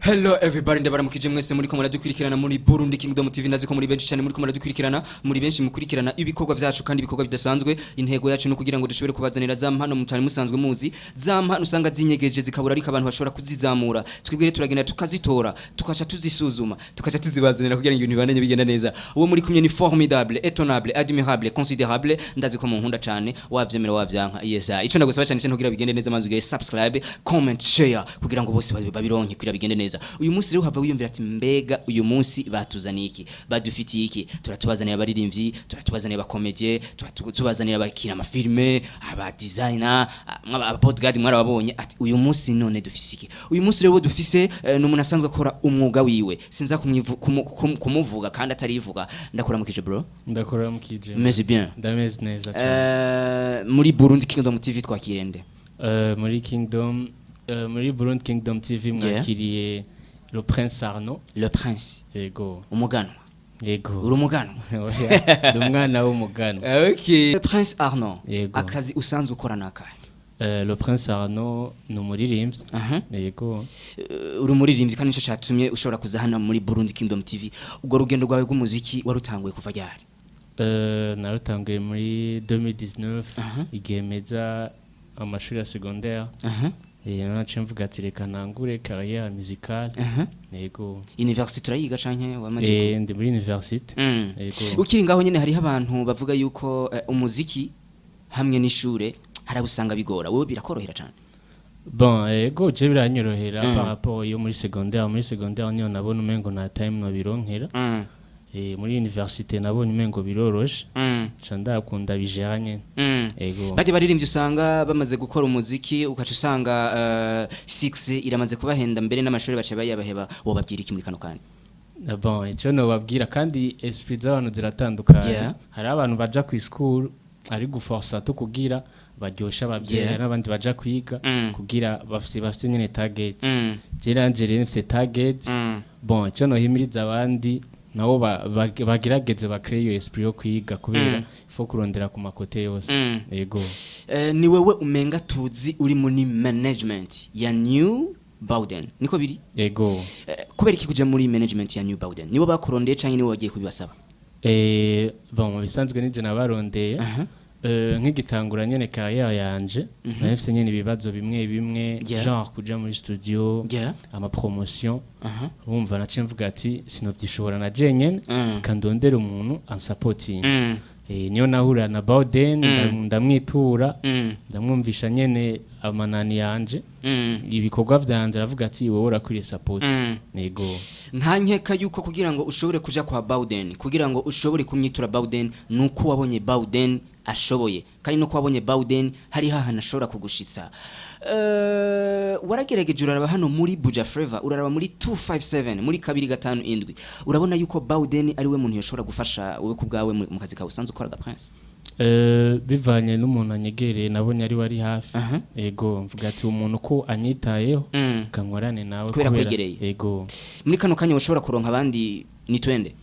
Hello everybody, ndabaramukije mwese muri ko muradukurikirana muri Burundi Kingdom TV. Ndazi ko muri benshi cyane muri ko muradukurikirana, muri benshi mukurikirana ibikorwa vyacu kandi ibikorwa bidasanzwe. Intego yacu no kugira ngo dushobore kubazanira za mpano mutari musanzwe muzi, za mpano usanga zinyegeje zikabura, ariko abantu bashobora kuzizamura. Twebwe rero turagenda tukazitora, tukaca tuzisuzuma, tukaca tuzibazanira kugira ngo ibintu bibandanye bigenda neza. Uwo muri kumwe ni formidable, étonnable, admirable, considérable. Ndazi ko munkunda cyane, wavyemera wavyanka. Yes, ico ndagusaba cyane cyane kugira bigende neza, maze ugire subscribe, comment, share kugira ngo bose babironke kugira bigende neza. Uyu munsi rero hava wiyumvira ati: "Mbega uyu munsi batuzaniye iki? Badufitiye iki?" Turatubazaniye abaririmbyi, turatubazaniye abacomédien, turatubazaniye abakina amafilme, aba designer, aba bodyguard mwarababonye. Ati: "Uyu munsi none dufise iki?" Uyu munsi rero dufise ni umuntu asanzwe akora umwuga wiwe, sinza kumuvuga kandi atarivuga. Ndakuramukije, bro. Ndakuramukije. Meze bien? Ndameze neza cyane. Muri Burundi Kingdom TV twakirende? Muri Kingdom, muri Burundi Kingdom TV mwakiriye le Prince Arnaud. Le Prince? Yego. Umuganwa? Yego. Uri umuganwa? Oya, ndi umwana w'umuganwa. Okay, Prince Arnaud. Yego. Akazi usanzwe ukora nakahe? Le Prince Arnaud ni umuririmbyi. Yego. Uri umuririmbyi kandi nico catumye ushobora kuza hano muri Burundi Kingdom TV. Ubwo rugendo rwawe rw'umuziki warutanguye kuva ryari? Narutanguye muri 2019, igihe meza amashuri ya secondaire. Naciye mvuga ati: "Reka ntangure carrière musicale." Yego. University turayiga canke wamaze? Ndi muri université. Yego. Ukiri ngaho nyene, hariho abantu bavuga yuko umuziki hamwe n'ishure harabusanga bigora. Wowe birakorohera cane? Bon, ego, je biranyorohera par rapport yo muri secondaire. Muri secondaire niyo nabona umengo nta time nobironkera. Muri université nabonye umengo biroroshe, ca ndakunda bijera nyene. Ego. Bajya baririmbyi usanga bamaze gukora umuziki, ugaca usanga six iramaze kubahenda, mbere n'amashuri baca bayabaheba. Wobabwira iki muri kano kanya? Ah, bon, ico nobabwira, kandi esprit z'abantu ziratandukanye. Hari abantu baja ku school ari guforsa to kugira baryosha abavyeyi, hari n'abandi baja kwiga kugira bafise nyene target. Je nanje rero mfise target. Bon, ico nohimiriza abandi nabo bagerageze bacrée iyo esprit yo kwiga, kubera faut kurondera ku makote yose. Yego. Ni wewe umenga tuzi uri muri management ya New Bowden, niko biri? Yego. Kubera iki kuja muri management ya New Bowden? Nibo bakurondeye canke nibo bagiye kubibasaba? Bon, mu bisanzwe nije nabarondeye. Nk'igitangura nyene carrière yanje, nari mfise nyene ibibazo bimwe bimwe, genre kuja muri studio, ama promotion. Urumva naciye mvuga ati: "Sinovyishobora na jenyene, kandondera umuntu ansapotinga." Niyo nahurira na Bowden, ndamwitura, ndamwumvisha nyene amanani yanje, ibikorwa vyanje, aravuga ati: "Wowe urakwiriye support." Yego. Nta nkeka yuko kugira ngo ushobore kuja kwa Bowden, kugira ngo ushobore kumwitura Bowden, nuko wabonye Bowden ashoboye, kandi nuko wabonye Bowden hari hahantu ashobora kugushitsa. Waragerageje uraraba hano muri Buja Flavor, uraraba muri 257, muri 257, urabona yuko Bowden ari we muntu yashobora gufasha wowe ku bwawe mu kazi kawe usanzwe ukora, Prince? Bivanye n'umuntu anyegereye, nabonye ari wari hafi. Yego, mvuga ati: "Umuntu ko anyitayeho, kankorane nawe." Kubera kwegereye. Yego. Muri kano kanya ushobora kuronka abandi ni twende?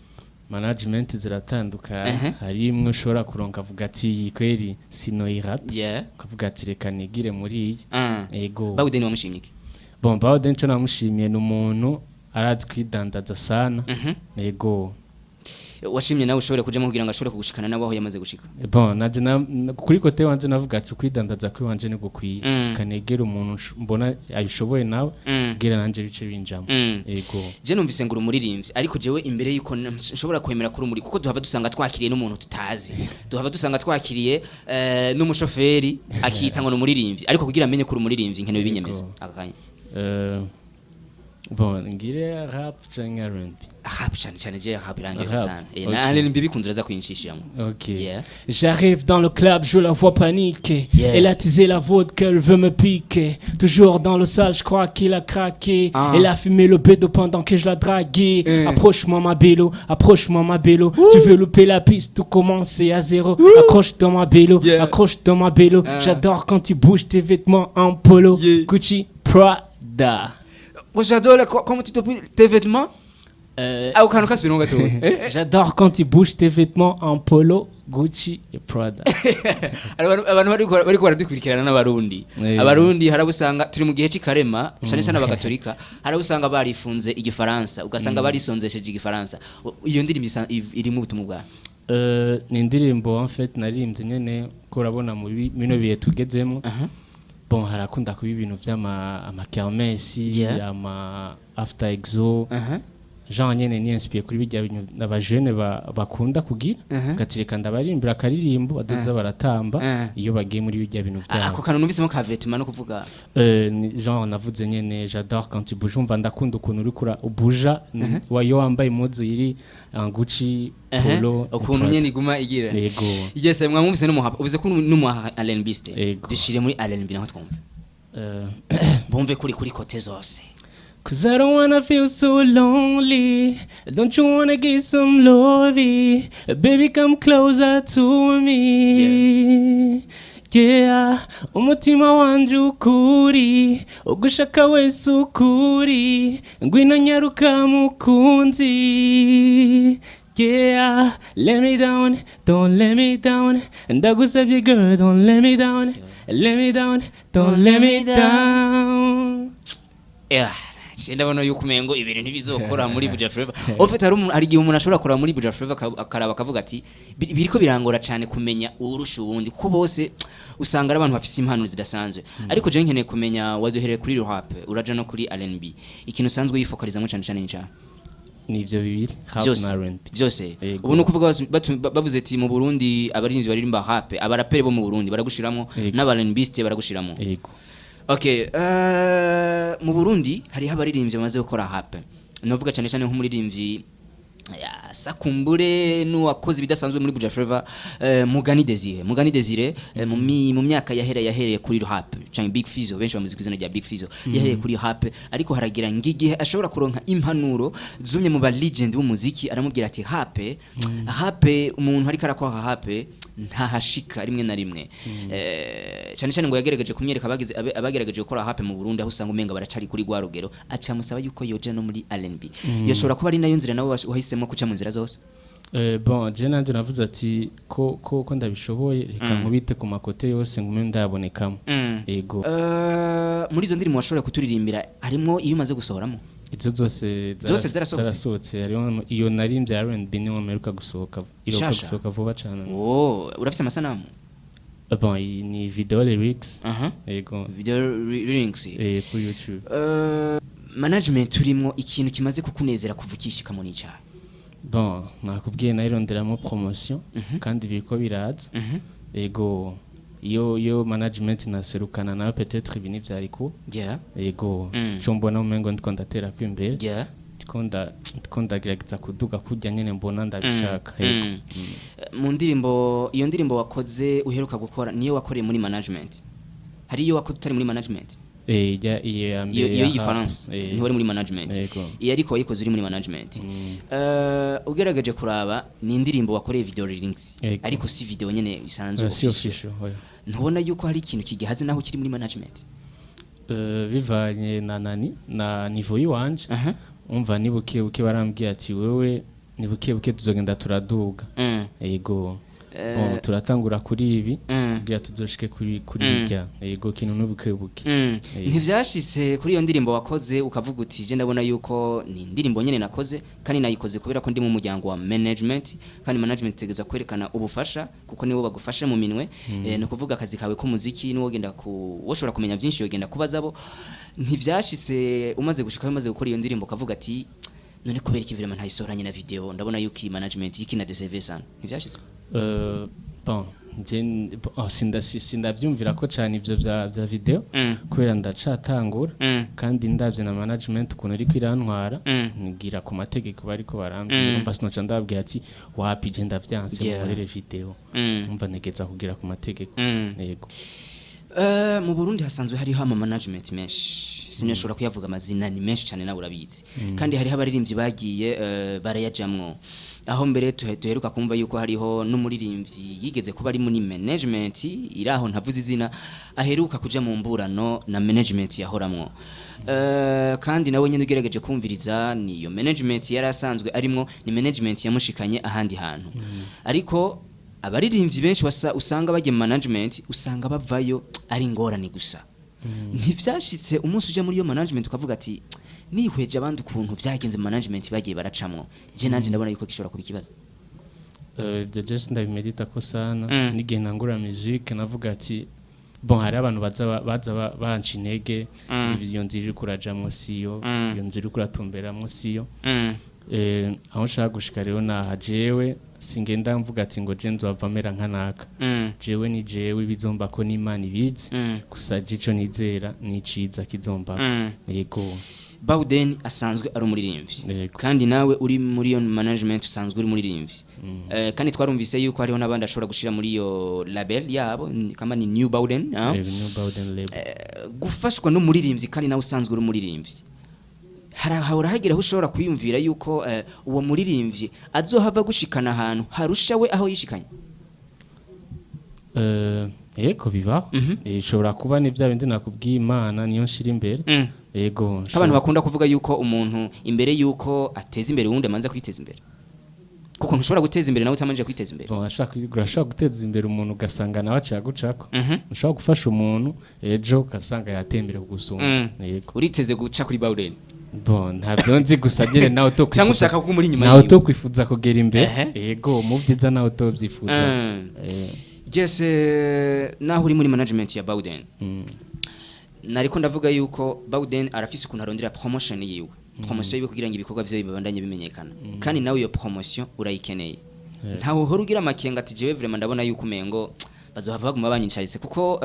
Management ziratandukanye. Hari imwe ushobora kuronka avuga ati: "Iyi kweri sinoyirata," ukavuga ati: "Reka nigire muri iyi." Yego. Bawden wamushimye iki? Bon, Bawden ico namushimiye ni umuntu arazi kwidandaza sana. Yego. Washimye nawe ushobore kujamo kugira ngo ashobore kugushikana nawe aho yamaze gushika? Bon, naje kuri côté wanje navuga ati: "Kwidandaza kuri wanje ni gukwiye, kanegera umuntu mbona abishoboye nawe, kugira nanje bice binjamo." Yego. Je numvise ngo uri umuririmbyi, ariko jewe imbere yuko nshobora kwemera kuri umuri, kuko duhava dusanga twakiriye n'umuntu tutazi, duhava dusanga twakiriye n'umushoferi akita ngo ni umuririmbyi. Ariko kugira amenye ko uri umuririmbyi, nkenewe ibinyemeza aka kanya. Bon, ngire rap canke R&B? Rap cyane cyane, je rap irangiye Rap, sana. Ok. Na R&B bikunze uraza kwinshishamo. Ok. J'arrive dans le club, je la vois paniquer. Elle a teasé la vodka, elle veut me piquer. Toujours dans le sale, je crois qu'il a craqué. Elle a fumé le bédo pendant que je la draguais. Approche-moi ma bélo, approche-moi ma bélo. Tu veux louper la piste, tout commencer à zéro. Accroche dans ma bélo, accroche dans ma bélo. J'adore quand tu bouges tes vêtements en polo. Gucci, Prada. Moi, j'adore comment tu te tes vêtements. Ako kantu kasubiramo gatoya. J'adore quand tu bouges tes vêtements en polo, Gucci et Prada. Abantu bariko baradukurikirana n'Abarundi. Abarundi hari abo usanga turi mu gihe c'ikarema, cyane cyane Abagatolika, hari abo usanga barifunze Igifaransa, ugasanga barisonzesheje Igifaransa. Iyo ndirimbo irimo ubutumwa bwawe? Ni indirimbo en fait naririmbye nyene ko urabona mu bino bihe tugezemo, bon, harakunda kuba ibintu vy'ama ama kermesse, ama after exo, genre nyene ni inspiré kuri bijya bintu abajene bakunda kugira, gatireka ndabarimbira akaririmbo badoza baratamba iyo bagiye muri bijya bintu vyabo. Ako kantu numvisemo ka vêtement no kuvuga? Genre navuze nyene "j'adore quand tu bouges", umva ndakunda ukuntu uriko ubuja iyo wambaye impuzu iri en Gucci, polo et Ukuntu Prada. nyene iguma igira. Yego. Yes, mwamwumvise n'umuhapa uvuze ko n'umuha R&B. Yego. Dushire muri R&B naho twumve, bumve kuri côté zose. 'Cause I don't wanna feel so lonely. Don't you wanna get some lovey? Baby, come closer to me. Yeah, umutima wanje ukuri, ugushaka wese ukuri, ngwino nyaruka mukunzi. Yeah, let me down, don't let me down. Ndagusabye girl, don't let me down, let me down, don't let me down. Yeah, ndabona yuko umengo ibintu ntibizokora muri Buja Flavor. En fait hari igihe umuntu ashobora kuraba muri Buja Flavor akaraba akavuga ati: "Biriko birangora cyane kumenya uwurusha uwundi", kuko bose usanga ari abantu bafise impano zidasanzwe. Ariko je nkeneye kumenya, waduhereye kuri rap, uraja no kuri R&B, ikintu usanzwe yifocalizamo cyane cyane ni cyaha? Ni ivyo bibiri, rap Byose? na R&B. Byose? Yego. Ubu ni ukuvuga bavuze ati mu Burundi abaririmbyi baririmba rap, abaraperi bo mu Burundi baragushiramo, Yego. n'aba R&Biste baragushiramo? Yego. Okay, mu Burundi hariho abaririmbyi bamaze gukora rap. Novuga cyane cyane nk'umuririmbyi ya Sakumbure n'uwakoze ibidasanzwe muri Buja Flavor, Mugani Desire. Mugani Desire mu myaka yahera yahereye kuri rap, canke Big Fizzo, benshi bamuzi ku izina rya Big Fizzo. Yahereye kuri rap, ariko haragira ngigihe ashobora kuronka impanuro zumye mu ba legend b'umuziki, aramubwira ati rap, umuntu ariko arakora rap ntahashika rimwe na rimwe. Cyane cyane ngo yagerageje kumwereka abagize abagerageje gukora rap mu Burundi, aho usanga umenga baracari kuri rwa rugero, aca musaba yuko yoja no muri R&B. Yoshobora kuba ari nayo nzira nawe wahisemo kuca mu nzira zose? Bon, je nanje navuze ati ko ndabishoboye, reka nkubite ku ma côté yose ngume ndayabonekamo. Yego. Muri izo ndirimbo washobora kuturirimbira harimo iyo umaze gusohoramo? Izo zose. Zose zarasohotse? Zarasohotse. Hariho iyo narimbye ya R&B, niyo mperuka gusohoka, iheruka Shasha? gusohoka vuba cane. Oh, urafise amasanamu? Bon, iyi ni video lyrics. Yego. Video lyrics. Kuri YouTube. Management turimwo, ikintu kimaze kukunezera kuva ukishikamo n'icaha? Bon, nakubwiye nayironderamo promotion kandi biriko biraza. Yego, iyo management naserukana nayo, peut-être ibi ntivyari kuba. Yego. Ico mbona umengo ndiko ndaterako imbere, ndiko ndagerageza kuduga kurya nyene mbona ndabishaka. Yego. Mu ndirimbo, iyo ndirimbo wakoze uheruka gukora niyo wakoreye muri management? Hari iyo wakoze utari muri management? Ijya iyo ya Iyo mbere iyo ya y'Igifaransa? rap. Niho uri muri management? Yego. Iyo ariko wayikoze uri muri management. Ugerageje kuraba ni indirimbo wakoreye video lyrics, ariko si video nyene isanzwe Si official. official, oya. Ntubona yuko hari ikintu kigihaze naho kiri muri management? Bivanye na nani na niveau yiwanje, umva ni buke buke, barambwiye ati wewe ni buke buke tuzogenda turaduga. Yego. Bon, turatangura kuri ibi kugira tuzoshike kuri birya. Yego, kintu ni buke buke. Ntivyashitse kuri iyo ndirimbo wakoze ukavuga uti: "Je ndabona yuko ni indirimbo nyene nakoze kandi nayikoze kubera ko ndi mu muryango wa management, kandi management itegeza kwerekana ubufasha kuko nibo bagufasha mu minwe." Ni ukuvuga akazi kawe k'umuziki niwo genda ku woshobora kumenya byinshi yogenda kubaza bo. Ntivyashitse umaze gushika, umaze gukora iyo ndirimbo, ukavuga ati: "None kubera iki vraiment ntayisohoranye na video? Ndabona yuko iyi management yikina décevait sana"? Ntivyashitse? Bon, je bon, sindavyumvira ko cane ivyo vya video kubera ndacatangura, kandi ndavye na management ukuntu iriko irantwara, nigira ku mategeko bariko barambwira, umva sinoca ndababwira ati wapi, je ndavyanse, munkorere video. Umva ntegeza kugira ku mategeko. Yego. Mu Burundi hasanzwe hariho ama management menshi, sinashobora kuyavuga amazina, ni menshi cyane, nawe urabizi. Kandi hariho abaririmbyi bagiye barayajamwo, aho mbere duheruka kumva yuko hariho n'umuririmbyi yigeze kuba ari muri management iraho, ntavuze izina, aheruka kuja mu mburano na management yahoramwo. Kandi nawe nyene ugerageje kumviriza, niyo management yari asanzwe arimwo, ni management yamushikanye ahandi hantu. Ariko abaririmbyi benshi usanga bagiye mu management, usanga bavayo ari ingorane gusa. Ntivyashitse umunsi uja muri iyo management ukavuga ati: "Nihweje abandi ukuntu vyagenze mu management bagiye baracamwo, je nanje ndabona yuko gishobora kuba ikibazo"? Ibyo just ndabimedita ko sana. N'igihe ntangura musique navuga ati: "Bon, hari abantu baza banca intege, iyo nzira iri kurajamwo siyo, iyo nzira iri kuratumberamwo siyo." Aho nshaka gushika rero naha, jewe singenda mvuga ati ngo je nzova mera nka naka. Jewe ni jewe, ibizomba ko n'Imana ibizi. Gusa je ico nizera ni iciza kizombako. Yego. Bawden asanzwe ari umuririmbyi. Yego. Kandi nawe uri muri iyo management, usanzwe uri umuririmbyi. Kandi twarumvise yuko hariho n'abandi ashobora gushira muri iyo label yabo, kama ni New Bawden, ah? New Bawden label. Gufashwa n'umuririmbyi kandi nawe usanzwe uri umuririmbyi, harahora hagira aho ushobora kwiyumvira yuko uwo muririmbyi azohava gushikana ahantu harusha we aho yishikanye? Yego, bibaho. Ishobora kuba ni bya bindi nakubwiye, Imana niyo nshira imbere. Yego. Nk'abantu bakunda kuvuga yuko umuntu imbere yuko ateza imbere uwundi amanza kwiteza imbere, kuko ntushobora guteza imbere nawe utamanje kwiteza imbere. Bon, urashobora guteza imbere umuntu ugasanga nawe aciye agucako. Ushobora gufasha umuntu, ejo ugasanga yatembere kugusumba. Yego. Uriteze guca kuri Bawden? Bon, ntabyo nzi, gusa nyine nawe utokwifuza Cyangwa ushaka kuguma uri inyuma nawe yiwe? utokwifuza kugera imbere. Yego, mu byiza nawe utobyifuza. Yes, naho uri muri management ya Bawden, nariko ndavuga yuko Bawden arafise ukuntu arondera promotion yiwe, promotion yiwe, kugira ngo ibikorwa vyiwe bibandanye bimenyekana. Kandi nawe iyo promotion urayikeneye. Ntawe uhora ugira amakenga ati: "Jewe vraiment ndabona yuko umengo bazohava baguma banyicaritse," kuko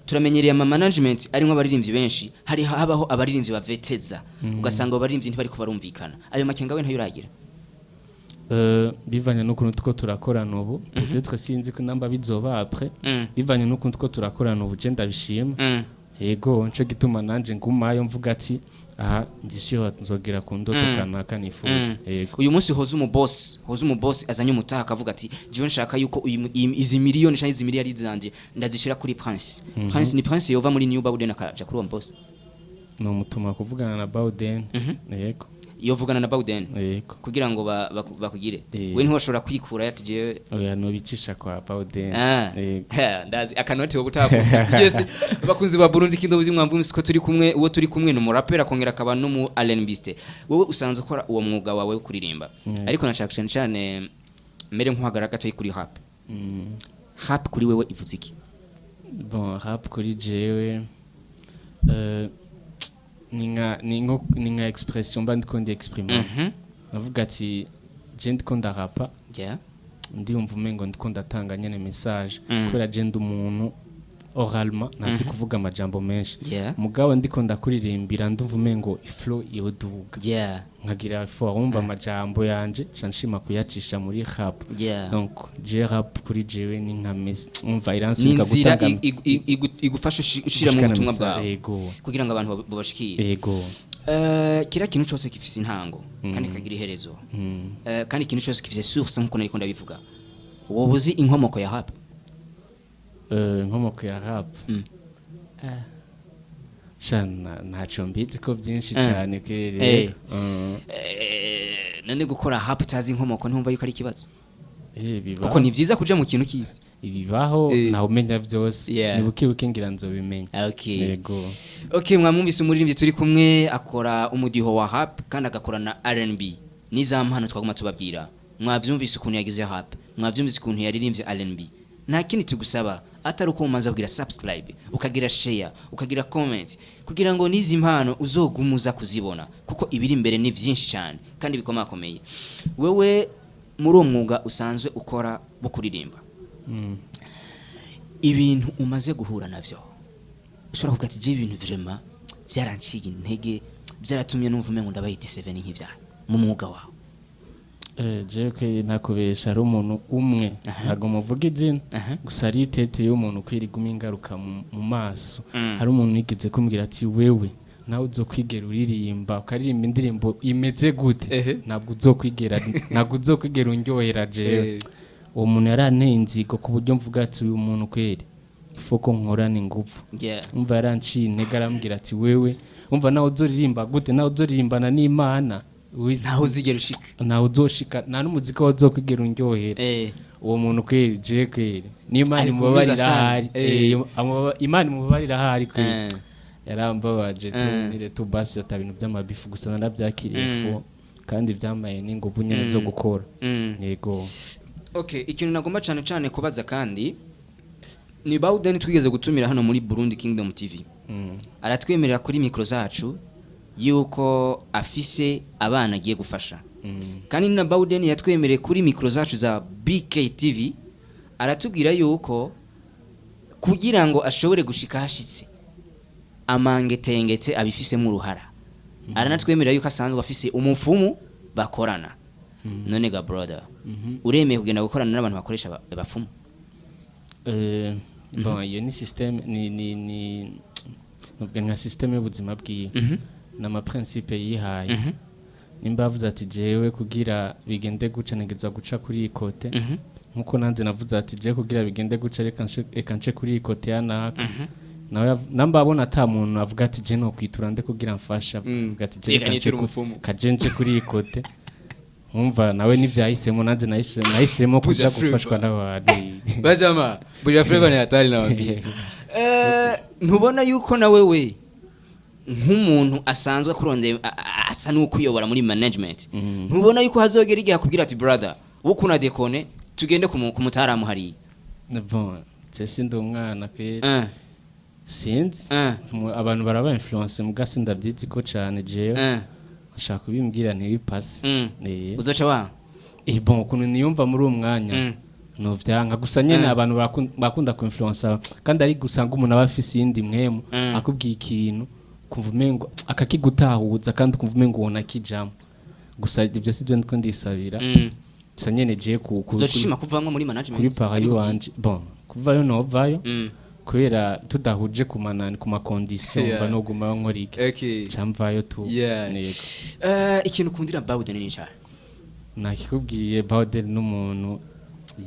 turamenyereye ama management arimwo abaririmbyi benshi, hari habaho abaririmbyi baveteza, ugasanga abo baririmbyi ntibariko barumvikana. Ayo makenga we ntayo uragira? Bivanye n'ukuntu two turakorana ubu, peut-être sinzi ko namba bizoba après. Bivanye n'ukuntu two turakorana ubu, je ndabishima. Yego, nico gituma nanje ngumayo mvuga ati: "Aha ndishyura, nzogera ku ndoto kanaka nifuza." Yego. Uyu munsi hoza umuboss, hoza umuboss azanye umutaha, akavuga ati: "Jewe nshaka yuko izi miliyoni canke izi miliyari zanje ndazishira kuri Prince." Prince ni Prince yova muri New Bawden akaja kuri uwo boss? Ni umutuma kuvugana na Bawden. Yego. Yovugana na Bawden Yego. kugira ngo bakugire? We ntiwashobora kwikura ati: "Jewe"? Oya, nobicisha kwa Bawden. Yego. Ndazi akanoti wo gutakumvise. Yes, bakunzi ba Burundi Kingdom, mwamvumvise ko turi kumwe, uwo turi kumwe ni umuraperi akongera akaba n'umu R&Biste. Wowe usanzwe ukora uwo mwuga wawe wo kuririmba, ariko nashaka cyane cyane mere nk'uhagarara gato kuri rap. Rap kuri wewe ivuze iki? Bon, rap kuri jewe ni nka expression mba ndiko ndi exprima. Navuga ati je ndiko ndarapa, ndiyumva umengo ndiko ndatanga nyene message, kubera je ndi umuntu oralement ntazi kuvuga amajambo menshi. Mugabo ndiko ndakuririmbira, ndumva umengo iflow yoduga, nkagira fort, wumva amajambo yanje ca nshima kuyacisha muri rap. Donc je rap kuri jewe ni nka umva Ni iransunika inzira gutanga igufasha ushira mu gushikana butumwa bwawe Yego. kugira ngo abantu babashikire. Yego. Kiriya kintu cyose gifise intango kandi kagira iherezo. Kandi ikintu cyose gifise source, nkuko nariko ndabivuga. Wowe uzi inkomoko ya rap? Inkomoko ya rap? Sha, ntacyo mbizi ko byinshi cyane kweri. None gukora rap utazi inkomoko, ntumva yuko ari ikibazo? Bibaho. Kuko ni vyiza kuja mu kintu kizi. Ibibaho. Ntawe umenya byose. Ni buke buke ngira nzobimenya. Yego. Okay, mwamwumvise umuririmbyi turi kumwe, akora umudiho wa rap kandi agakora na R&B. Niza mpano twaguma tubabwira. Mwavyumvise ukuntu yagize rap, mwavyumvise ukuntu yaririmbye R&B. Nta kindi tugusaba atari uko umaze kugira subscribe, ukagira share, ukagira comment, kugira ngo n'izi mpano uzogumuza kuzibona, kuko ibiri imbere ni vyinshi cyane kandi bikomakomeye. Wewe muri uwo mwuga usanzwe ukora wo kuririmba, ibintu umaze guhura navyo ushobora kuvuga ati: "Je ibintu vraiment byaranciye intege, byaratumye numva umengo ndabaye D7 nk'ivyaha," mu mwuga wawe? Jewe kweri ntakubesha, hari umuntu umwe, ntabwo muvuga izina, gusa ari itete y'umuntu kweri iguma ingaruka mu maso. Hari umuntu yigeze kumbwira ati: "Wewe nawe uzokwigera uririmba, ukaririmba indirimbo imeze gute, ntabwo uzokwigera unryohera jewe." Uwo muntu yaranteye inzigo ku buryo mvuga ati: "Uyu muntu kweri ifoko nkorana ingufu." Umva, yaranciye intege, arambwira ati: "Wewe umva, nawe uzoririmba gute, nawe uzoririmbana n'Imana Ntaho uzigera ushika. Ntawe uzoshika, nta n'umuziki wawe uzokwigera unryohera." Uwo muntu kweri, je kweri n'Imana Ari imubabarira kumiza sana. ahari. Imana imubabarira ahari kweri. Yarambabaje tu. Nire tu basi ata bintu by'amabifu, gusa narabyakiriye fo kandi byamaye n'inguvu nyene zo gukora. Yego. Okay, ikintu nagomba cyane cyane kubaza kandi ni Bawden twigeze gutumira hano muri Burundi Kingdom TV. Aratwemerera kuri micro zacu yuko afise abana agiye gufasha. Kandi na Bawden yatwemereye kuri micro zacu za BK TV, aratubwira yuko kugira ngo ashobore gushika hashitse amangetengete abifisemo uruhara. Aranatwemerera yuko asanzwe afise umupfumu bakorana. None ga brother, uremeye kugenda gukorana n'abantu bakoresha abapfumu? Bon, iyo ni système, ni nuvuga nka système y'ubuzima bwiwe n'ama principe yihaye. Nimba yavuze ati: "Jewe kugira bigende guca ntegerezwa guca kuri iyi côté," nkuko nanjye navuze ati: "Jewe kugira bigende guca reka nce kuri iyi côté ya naka." Nawe namba abona ata muntu avuga ati: "Je no kwitura nde kugira mfasha?" Avuga ati: "Je Reka reka nce niture umupfumu." Kaje nce kuri iyi côté." Nkumva nawe nivyahisemo, nanjye nahisemo kuja Buja Flava. gufashwa n'abantu. Bajama Buja Flava ni hatari nawambia. Ntubona yuko na wewe nk'umuntu asanzwe akurondeye asa n'ukuyobora muri management, ntubona yuko hazogera igihe akubwira ati: "Brother, wowe kuna dekone tugende ku mutaramu hariya"? Bon, je sindi umwana kweri. Sinzi. Abantu baraba influence muga sindavyizi ko cane jewe. Ashaka kubimbwira ntibipase. Uzoca wa Bon, ukuntu niyumva muri uwo mwanya, novyanka gusa nyene. Abantu bakunda ku influence kandi ari gusanga umuntu aba afise iyindi mwemu, akubwiye ikintu kumva umengo akakigutahuza kandi ukumva umengo ubona kijamo. Gusa ibyo sivyo ndiko ndisabira. Gusa nyene je ku Uzoca ushima kuvamwo muri management? Kuri para yiwanje, bon, kuvayo novayo, kubera tudahuje ku manani, ku ma condition, mba nogumayo nkora iki? Camvayo tu. Yego. Ikintu ukundira Bawden ni cyane? Nakikubwiye, Bawden n'umuntu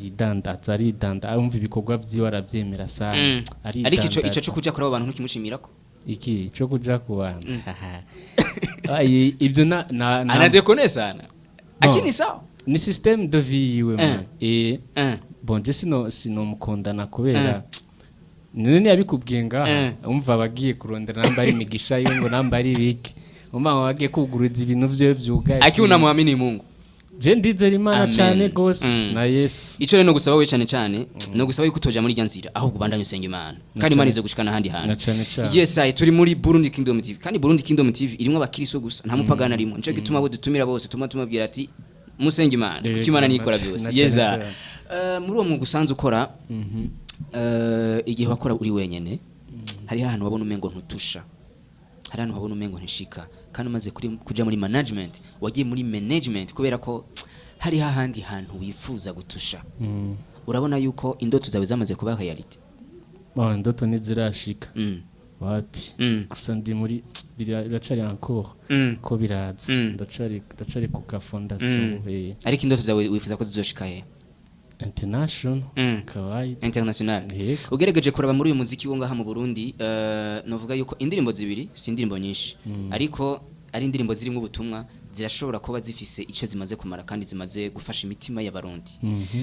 yidandaza, aridanda, arumva ibikorwa vyiwe aravyemera sana. Ariko ico cyo kuja kuri abo bantu ntukimushimirako? Iki cyo kuja ku bantu? Ai, ibyo na Anadekone sana. Bon. Akini sawa. Ni système de vie yiwe, man. Bon, je sinomukondana kubera none yabikubwiye ngaha. Umva, abagiye kurondera namba ari imigisha yiwe, ngo namba ari ibiki, umva ngo bagiye kuguruza ibintu vyiwe vyugaye. Akiwa unamwamini Mungu. Je ndizera Imana Amen. cane gose na Yesu. Ico rero no gusaba we cane cane no gusaba yuko utoja muri rya nzira, ahubwo ubandanye usenga Imana kandi Imana izogushikana ahandi hantu. Na cane cane. Yes, ayi turi muri Burundi Kingdom TV, kandi Burundi Kingdom TV irimo abakiriso gusa, nta mupagani arimo. Nico gituma abo dutumira bose tuma tumabwira ati: "Musenge Imana, kuko Imana niyo ikora byose." Na Yes. cane cane. Muri uwo mwuga usanzwe ukora, igihe wakora uri wenyene, hariho ahantu wabona umengo ntutusha, hari ahantu wabona umengo ntishika, kandi umaze kuja muri management, wagiye muri management kubera ko hariho ahandi hantu wifuza gutusha. Urabona yuko indoto zawe zamaze kuba reality? Bon, indoto ntizirashika. Wapi. Gusa ndi muri biracari encore ko biraza. Ndacari ku ka fondation. Ariko indoto zawe wifuza ko zizoshika he? International. Kawaida. International. Yego. Ugerageje kuraba muri uyu muziki wo ngaha mu Burundi, novuga yuko indirimbo zibiri si indirimbo nyinshi, ariko ari indirimbo zirimo ubutumwa, zirashobora kuba zifise icyo zimaze kumara kandi zimaze gufasha imitima y'Abarundi.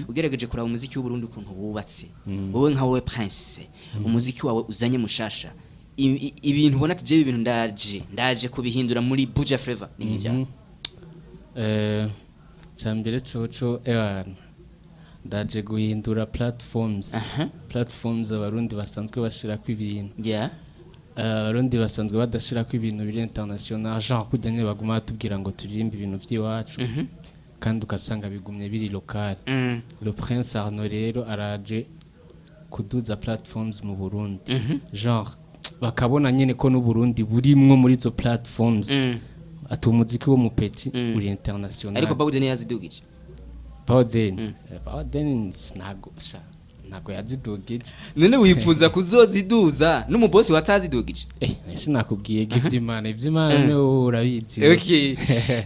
Ugerageje kuraba umuziki w'Uburundi ukuntu wubatse, wowe nka wowe Prince, umuziki wawe uzanye mushasha, ibintu ubona ati: "Jewe ibintu ndaje kubihindura muri Buja Flavor", ni nk'ivya Cambere coco, ewana, ndaje guhindura platforms. Platforms Abarundi basanzwe bashirako ibintu. Abarundi basanzwe badashirako ibintu biri international, genre kurya nyene baguma batubwira ngo turirimbe ibintu vy'iwacu, kandi ugasanga bigumye biri local. Le Prince Arnaud rero araje kuduza platforms mu Burundi, genre bakabona nyene ko n'Uburundi burimwo muri izo platforms, ati umuziki wo mu petit uri international. Ariko Bawden yazidugije. Bawden, Bawden ntago sha, ntago yazidugije. None wifuza kuzoziduza n'umubosi watazidugije? Sinakubwiye ko ivy'Imana ni wowe urabizi. Okay,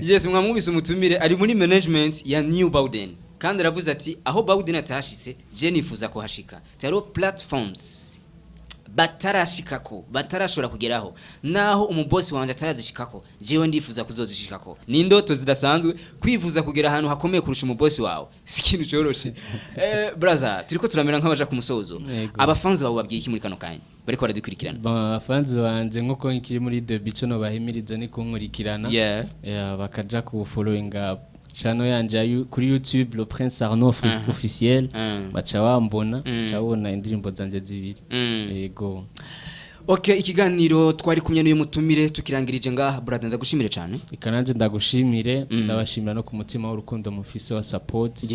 yes, mwamwumvise, umutumire ari muri management ya New Bowden, kandi aravuze ati aho Bowden atahashitse, je nifuza kuhashika. Hariho platforms batarashikako, batarashobora kugeraho, naho umubosi wanje atarazishikako, jewe ndifuza kuzozishikako. Ni indoto zidasanzwe kwifuza kugera ahantu hakomeye kurusha umubosi wawe, si ikintu coroshe. Brother, turiko turamera nk'abaja ku musozo. Yego. Abafanzi bawe babwiye iki muri kano kanya bariko baradukurikirana? Bon, abafanzi banje, nkuko nkiri muri début, ico nobahimiriza ni kunkurikirana. Yeah, bakaja ku followinga channel yanje kuri YouTube, Le Prince Arnaud officiel. Baca bambona, baca babona indirimbo zanje zibiri. Yego. Okay, ikiganiro twari kumwe n'uyu mutumire tukirangirije ngaha. Brother, ndagushimire cyane. Ikananje ndagushimire, ndabashimira no ku mutima w'urukundo mufise wa support.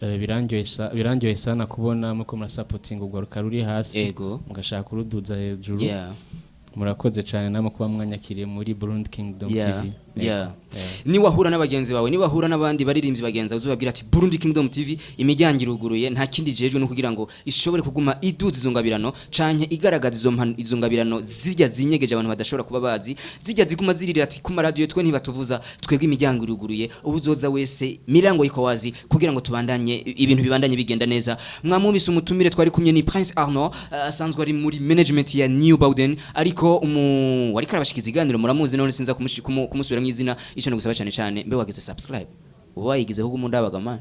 Birandyoheye sana kubona muko murasapotinga urwaruka ruri hasi, mugashaka kuruduza hejuru. Murakoze cyane namwe kuba mwanyakiriye muri Burundi Kingdom TV. Niwahura n'abagenzi bawe, niwahura n'abandi baririmbyi bagenzi bawe, uzobabwira ati Burundi Kingdom TV imiryango iruguruye, nta kindi jejwe no kugira ngo ishobore kuguma iduza izo ngabirano canke igaragaza izo ngabirano zijya zinyegeje abantu badashobora kuba bazi, zijya ziguma zirira ati ku maradiyo twe ntibatuvuza. Twebwe imiryango iruguruye, uzoza wese, milango iko wazi, kugira ngo tubandanye, ibintu bibandanye bigenda neza. Mwamwumvise, umutumire twari kumwe ni Prince Arnaud, asanzwe ari muri management ya New Bowden, ariko umu wariko arabashikiza iganiro muramuzi, none sinza kumusubira mu izina. Ico no gusaba cyane cyane, mbe wagize subscribe? Uba wayigize ahubwo umundabaga man,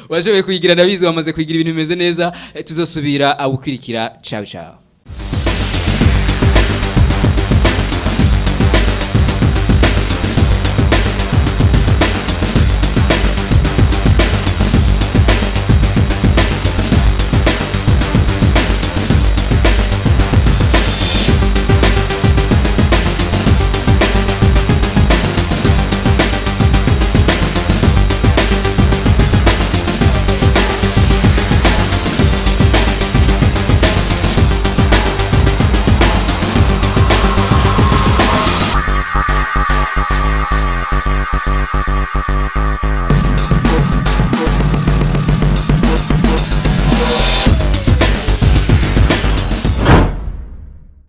washoboye kuyigira, ndabizi wamaze kuyigira, ibintu bimeze neza. Tuzosubira awukwirikira. Ciao ciao.